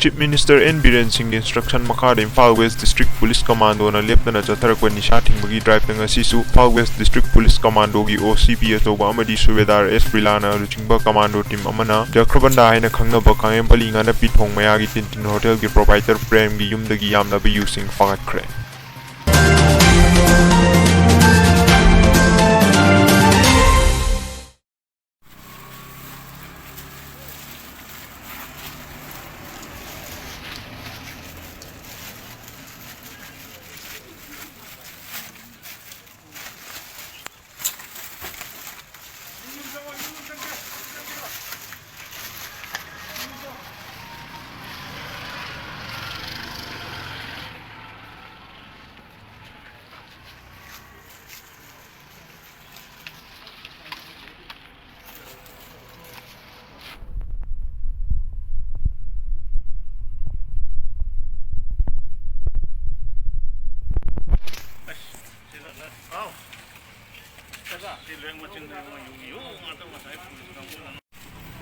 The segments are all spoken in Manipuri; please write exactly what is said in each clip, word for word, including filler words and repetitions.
Chief Minister N ꯕꯤꯔꯦꯟ ꯁꯤꯡꯒꯤ instruction ꯃꯈꯥꯗ Imphal West District Police Commando ꯅ ꯂꯦꯞꯇꯅ ꯆꯠꯊꯔꯛꯄ ꯅꯤꯁꯥ ꯊꯤꯡꯕꯒꯤ drive ꯇ ꯉꯁꯤꯁꯨ Imphal West District Police Commando ꯒꯤ O C P ꯑꯆꯧꯕ ꯑꯃꯗꯤ ꯁꯨꯕꯦꯗꯥꯔ ꯑꯦꯁ ꯕ꯭ꯔꯤꯂꯥꯅ ꯂꯨꯆꯤꯡꯕ commando team ꯑꯃꯅ ꯖꯈ꯭ꯔꯕꯟꯗꯥ ꯍꯥꯏꯅ ꯈꯪꯅꯕ ꯀꯥꯡꯉꯦꯝꯄꯜꯂꯤ ꯉꯥꯅꯞꯄꯤ ꯊꯣꯡ ꯃꯌꯥꯒꯤ ꯇꯤꯟꯇꯤꯟ ꯍꯣꯇꯦꯜꯒꯤ proprietor ꯄ꯭ꯔꯦꯝꯒꯤ ꯌꯨꯝꯗꯒꯤ ꯌꯥꯝꯂꯕ ꯌꯨꯁꯤꯡ ꯐꯥꯒꯠꯈ꯭ꯔꯦ꯫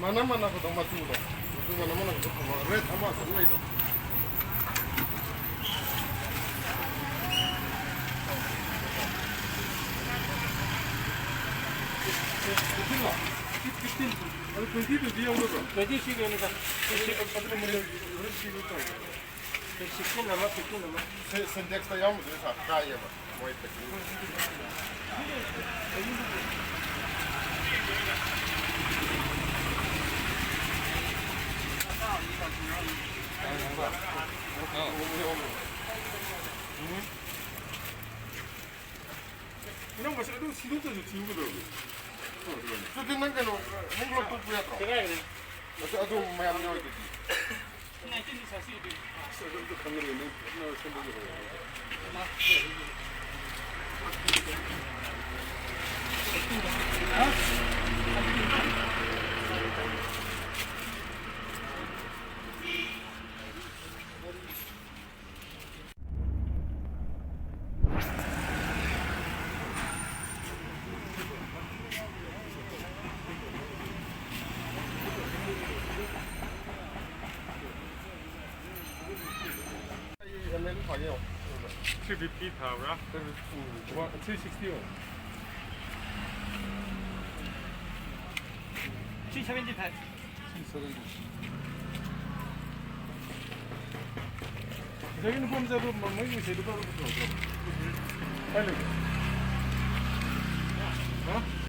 ꯃꯥꯟꯅ ꯃꯥꯟꯅꯕꯗꯣ ꯃꯆꯨꯗꯣ, ꯃꯆꯨ ꯃꯥꯟꯅ ꯃꯥꯟꯅꯕꯗꯣ ꯊꯝꯃꯣ꯫ Red ꯑꯃ ꯑꯗꯨꯝ ꯂꯩꯗꯣ꯫ Fifteen ꯂꯣ? Fifteen꯫ ꯑꯗꯨ twenty, twenty ꯌꯥꯎꯗꯕ꯭ꯔꯣ? Twenty ꯁꯤ ꯀꯩꯅꯣꯗ꯫ ꯑꯗꯨ, ꯑꯗꯨꯅ ꯃꯅꯤꯡ ꯍꯣꯔꯦꯟ ꯁꯤꯕ ꯇꯧꯔꯒꯦ꯫ Sixteen ꯑꯃ, fifteen ꯑꯃ꯫ ꯁꯦ-, Sintex ꯇ ꯌꯥꯎꯔꯝꯕꯗꯨꯅ ꯁꯥ ꯀꯥꯏꯌꯦꯕ꯫ ꯃꯣꯏ packing꯫ ꯏꯅꯝꯃꯁꯦ ꯑꯗꯨ ꯁꯤꯗꯣꯛꯇ꯭ꯔꯁꯨ ꯊꯤꯌꯨ ꯀꯩꯗꯧꯔꯒꯦ? ꯑꯗꯨꯗꯤ ꯅꯪ ꯀꯩꯅꯣ, ꯅꯪ ꯂꯧꯊꯣꯛꯄ ꯌꯥꯗ꯭ꯔꯣ? ꯁꯦꯒꯥꯏꯒ꯭ꯔꯦ꯫ ꯑꯗꯨ, ꯑꯗꯨ ꯃꯌꯥꯝ ꯌꯥꯎꯔꯤꯗꯨꯗꯤ꯫ ꯑꯁ, ꯑꯗꯨ ꯑꯝꯇ ꯈꯪꯗ꯭ꯔꯦ, ꯅꯪ ꯐꯖꯅ ꯁꯦꯝꯗꯣꯛꯑꯒ ꯍꯧꯔꯛꯑꯣ꯫ Three fifty ꯊꯥꯕ꯭ꯔꯥ? ꯎꯝ, three sixty ꯑꯣꯏ꯫ Three seventy ꯊꯥꯏ꯫ Three seventy꯫ ꯉꯁꯥꯏꯒꯤ ꯅꯨꯄꯥ ꯃꯆꯥꯗꯣ ꯃ-, ꯃꯣꯏꯒꯤ ꯉꯁꯥꯏ ꯅꯨꯄꯥꯗꯣ ꯄꯨꯊꯣꯔꯛꯇ꯭ꯔꯣ? ꯀꯥꯏ ꯂꯩꯒꯦ? ꯍꯥ?